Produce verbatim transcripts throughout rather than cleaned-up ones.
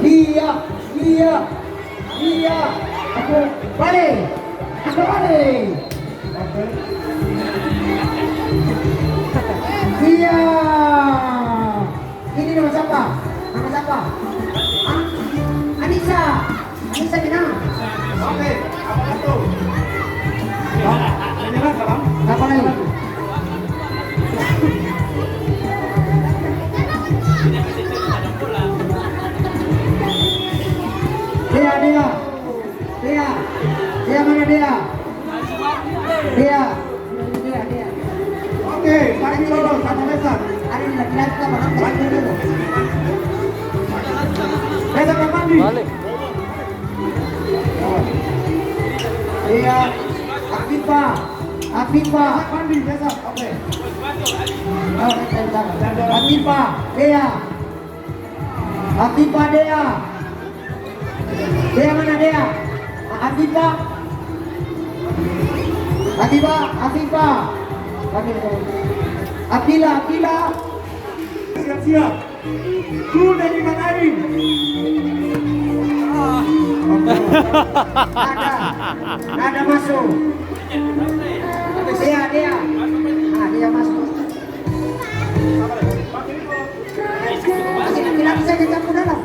Iya, iya, iya. Aku bale. Aku bale. Iya. Ini nama siapa? Nama siapa? Hah? Anissa. Anissa Kinang. Oke, apa itu? Hah? Menyerah, Bang? Apa lagi? Dea, Dea. Dea. Dea mana Dea? Dea. Dea, Dea. Oke, mari kita dulu sama Lesa. Ada di laki-laki sama laki-laki dulu. Lesa, Kak Pandi. Balik. Oh. Iya. Afifa. Afifa. Lesa, Pandi, Lesa. Oke. Oh, Lesa, Lesa. Afifa. Dea. Afifa, Dea. Dea mana Dea? Afifa. Afifa, Afifa. Akila, Akila. Siap-siap. Tuh dari Makarim. Ada. Ada masuk. Dea, Dea. Ah, Dea masuk. Laki-laki saja campur dalam.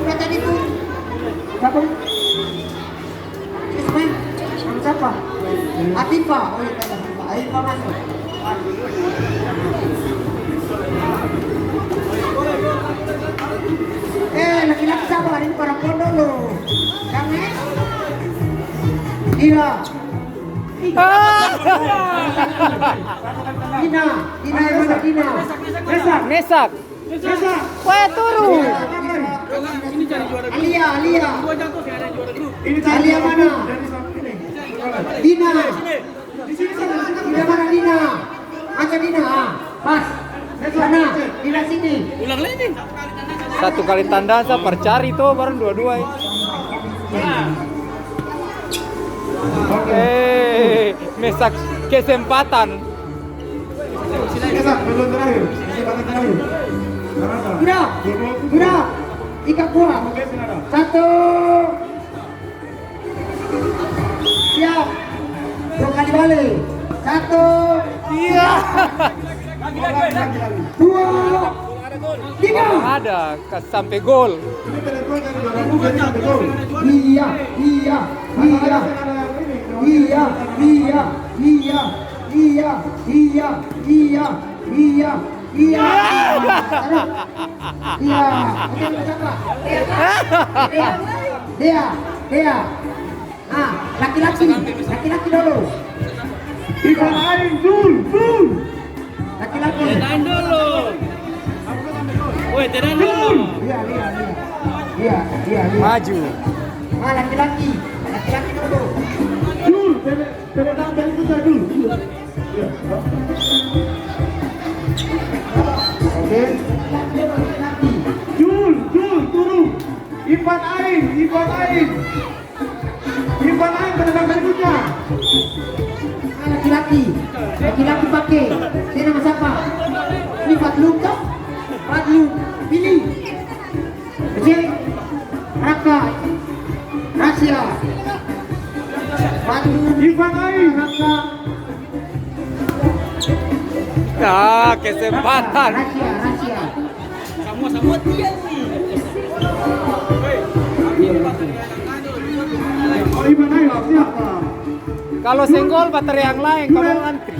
Udah tadi tuh. Siapa? Ismail. Sama siapa? Afifa. Oh iya, Afifa. Afifa masuk. Eh, laki-laki sabar, ini para pondok loh. Jangan. Iya. Ah. Dina, Dina yang mana Dina? Mesak. Mesak. Mesak. Weh, turun. Alia, Alia. Alia mana? Dina. Dina mana Dina? Aja Dina, ah, pas. Sana, Dina sini. Ulang lagi. Satu kali tandang sa par cari to, barang dua-dua, eh. Eh, mesak kesempatan. Mesak, belum terakhir. Kesempatan terakhir. Karena apa? Sudah. Dua-dua. Sudah. Tiga kuat. Oke, sudah. Satu. Siap. Dua kali bale. Satu. Iya. Dua. Tiga. Ada kas sampe gol. Iya, iya, iya, iya, iya, iya, iya, iya, iya, iya, iya, iya. Iya. Iya. Oke, kita siapa? Dia. Dia. Dia. Dia. Ah, laki-laki. Laki-laki dulu. Ikan air, Jul, Jul. Laki-laki. Tenang dulu. Woi, tenang dulu. Iya, iya, iya. Iya, iya, iya. Maju. Ah, laki-laki. Laki-laki dulu. Jul, tenang. Oke. Jul, Jul, turun. Ipan aing, Ipan aing. Ipan aing, pada bangsa Indonesia. Laki-laki, laki-laki pake. Dia nama siapa? Ini Fadlu kah? Fadlu, pilih. Kecil. Raka. Rahasia. Batu. Ivan Ain. Raka. Ah, kesempatan. Rahasia, rahasia. Semua, semua dia nih. Oh, Ivan Ain, siap. Kalo seng gol, batar yang laeng, kamong antri.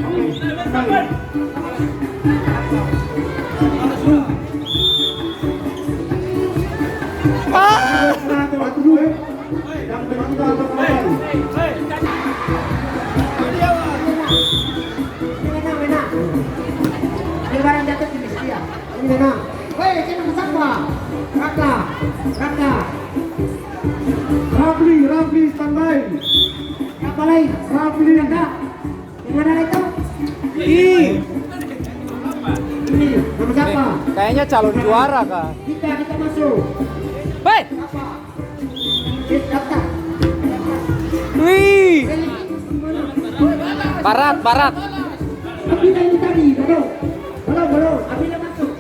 Ah! Ini barang jatuh di meja. Ini menang. Weh, sini bersama. Raka, Raka. Rafli, Rafli, standby. Siapa lagi? Rafli. Raka. Yang mana itu? Ih. Ini, nama siapa? Kayaknya calon juara, Kak. Kita, kita masuk. Hei! Siapa? Eh, Raka. Wih. Barat, barat. Tapi ini tadi, Bro. Belum, Abila masuk.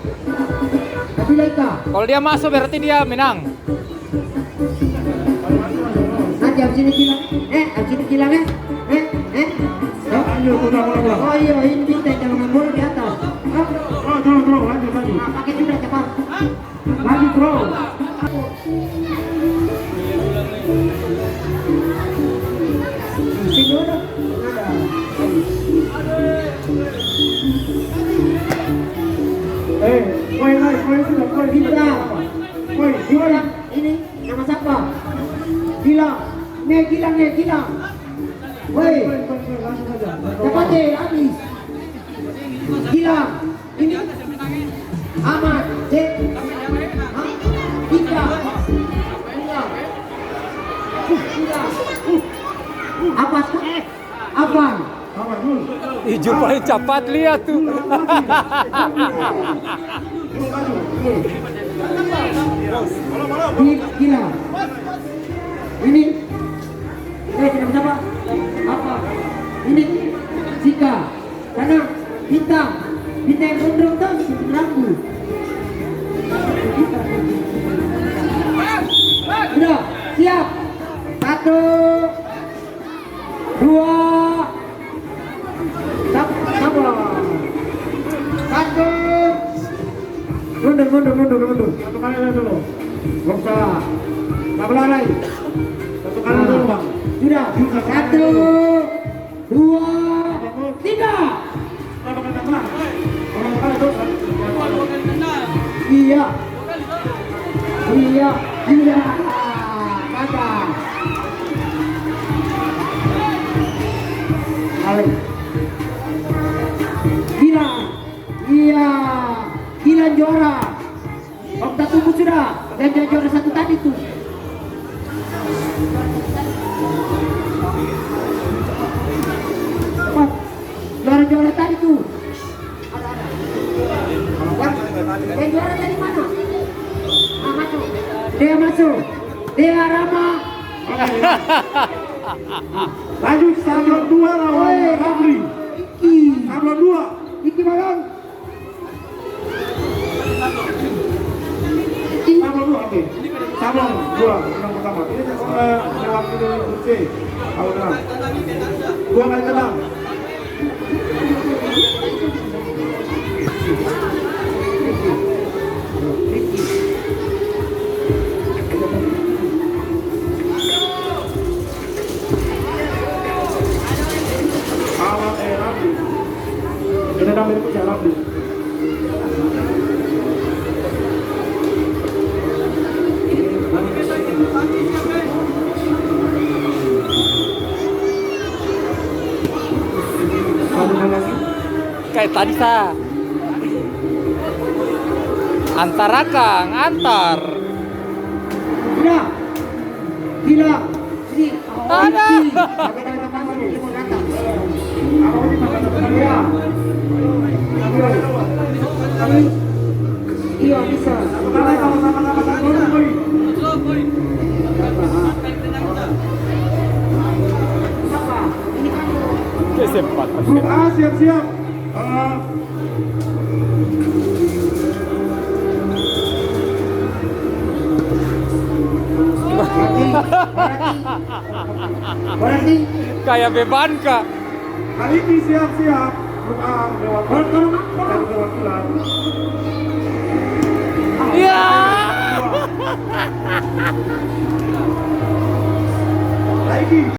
Abila Ika. Kalau dia masuk, berarti dia menang. Nanti abis ini Gilang, eh, abis ini Gilang, eh, eh, eh. Lanjut, ulang, ulang, ulang. Oh iya, ini kita jangan bola di atas. Hah? Oh, terus, terus, lanjut, lanjut. Nah, pakai juga cepat. Lanjut, bro. Sini dulu. Eh, woi, woi, woi, sudah, woi, sudah. Kita. Woi, woi. Ini nama siapa? Gilang. Nih, Gilang, nih, Gilang. Woi. Woi, woi, woi, langsung saja. Cepat deh, habis. Gilang. Ini Ahmad, cek. Hah? Indra. Indra. Indra. Apa? Apa? Ih, Ju paling capat lia tu. Gi-, gila. Ini. Eh, tidak siapa? Apa? Ini. Sika. Sana, bintang. Bintang yang gondrong tuh, bintang rambu. Udah, siap. Satu, dua, sab-, sabar. Satu. Mundur, mundur, mundur, mundur. Satu kali dulu. Gak usah. Gak berlari. Satu kali dulu, Bang. Sudah. Satu. Dua, tiga. Iya. Iya. Iya. Gagal. Balik. Gila. Iya. Gila juara. Om Tatubu sudah, yang juara-juara satu tadi tuh. Wah, juara-juara tadi tuh. Ada, ada. Yang, yang juara tadi mana? Ah, masuk. Dia masuk. Dia Rama. Lanjut, sablon dua lawan Ramli. Iki. Sablon dua. Iki Malang. Sablon dua, oke. Sablon dua, yang pertama. Ini, eh, mewakili U C. Kalau udah. Dua kali tendang. Alat, eh, rapi. Ini namanya itu ya, rapi. Kayak tadi sa. Antar akang, antar. Udah. Gila. Ada. Iya, bisa. Kesempatan. Grup A siap-siap. Ah. Berarti, berarti, berarti. Kayak beban, Kak. Kali ini siap-siap. Grup A lewat. Kalau, kalau, kalau. Dari perwakilan. Iya. Lagi.